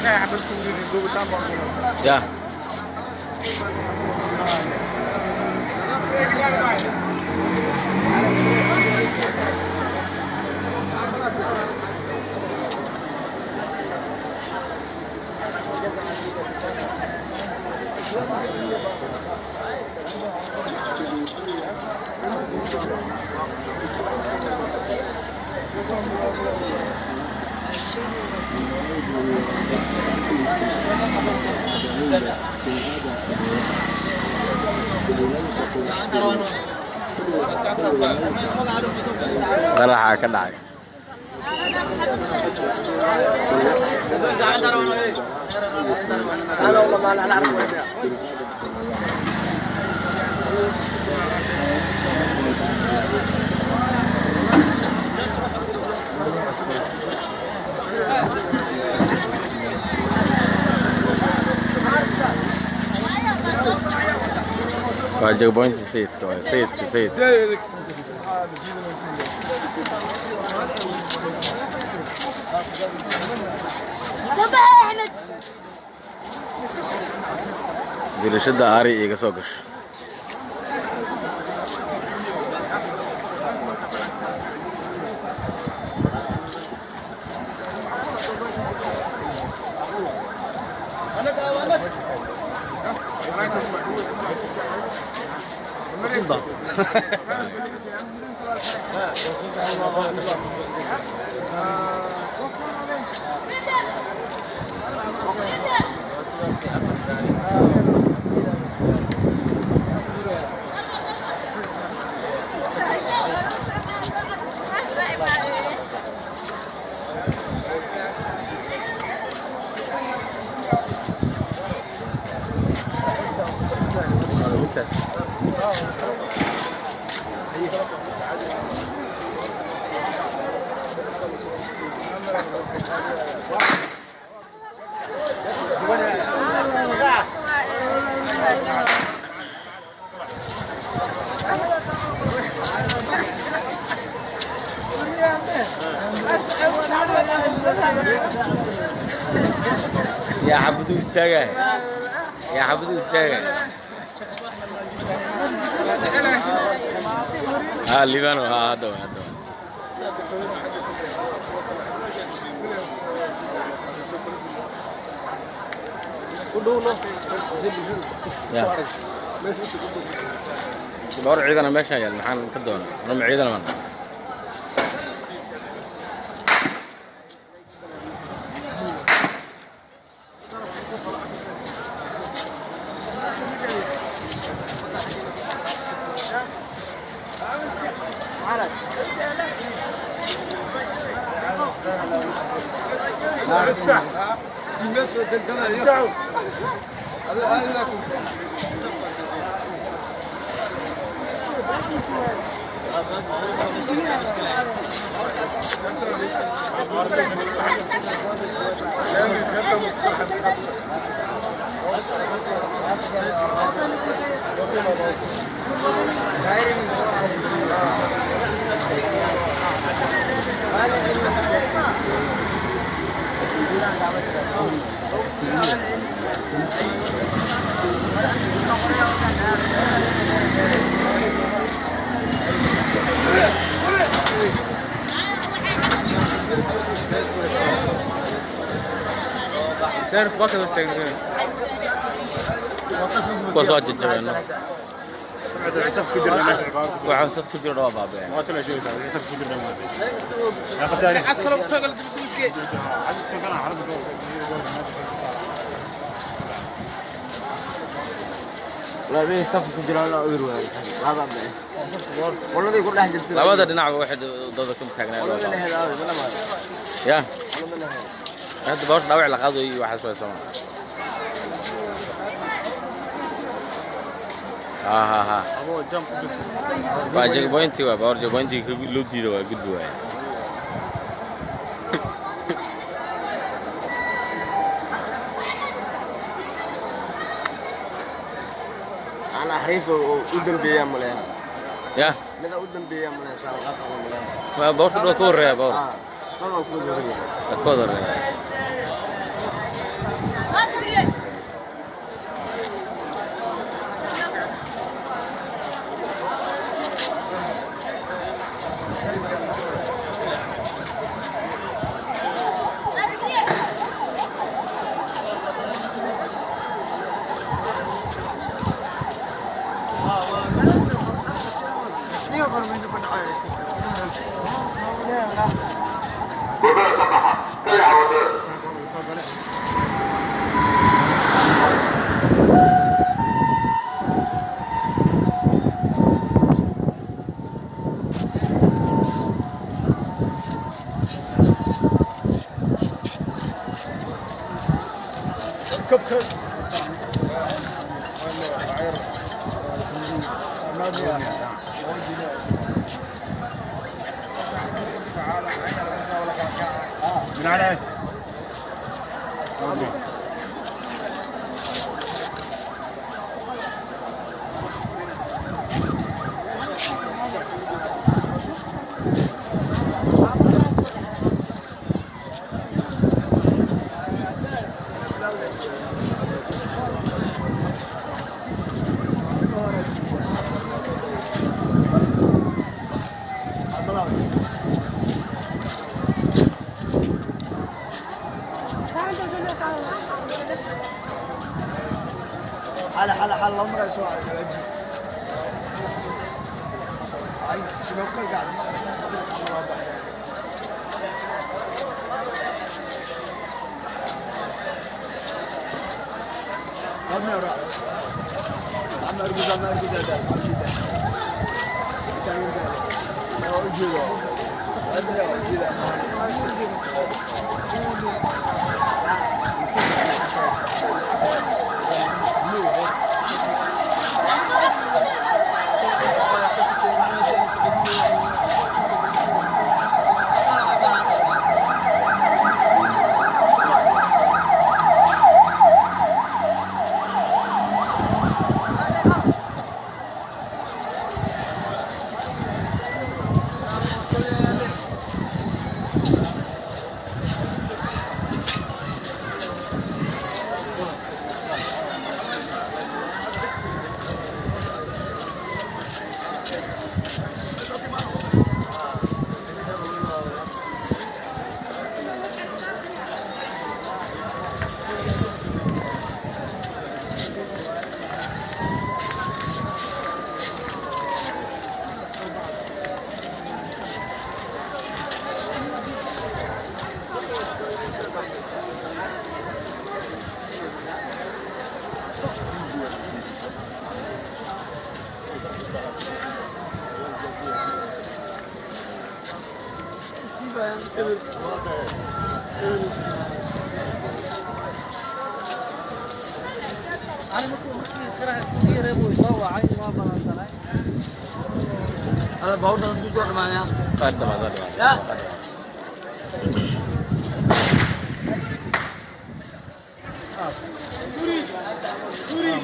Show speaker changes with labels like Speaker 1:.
Speaker 1: Ya. Qaraxa ka dhacay. Waa checkpoint sayidka waay, sayidka sayidka.
Speaker 2: صباح احمد.
Speaker 1: Dirashada ari iga soo gasho. يا عبدو استاجه، يا عبدو استاجه. ها ليبانو، ها هذا هذا. Ya. Dhowr ciidana meeshaan yaal, maxaan ka doonaa? Anuma ciidana man. Kuwa soo jajabeen. Waxaa saf ku jira waa baaba'een. Labada dhinacba waxay dada ku taagnaa. Ya. Hadda bawr dhaawac la qaado iyo waxaas way soo. Ha ha ha. Waa checkpoint, waa bawr checkpoint loo diido waa gudbi waay.
Speaker 3: أنا حريف ودم بيا مليان.
Speaker 1: Ya.
Speaker 3: ماذا ودم بيا مليان ساعة مليان.
Speaker 1: Waa bawrta dhoo ka horreeya bawr.
Speaker 3: آه. طبعا كل
Speaker 1: Ka horreeya.
Speaker 4: Helicopter.
Speaker 5: من على
Speaker 4: حلا حلا حلا عمره سواء اجي اي شنو كل قاعد الله بعد هذا راح عم ارقد عم ارقد هذا
Speaker 6: أنا ممكن خرا كثير أبو يسوى عين ما بنصنا. أنا بقول لك تقول معايا.
Speaker 1: قدم هذا.
Speaker 6: لا.
Speaker 4: توري توري.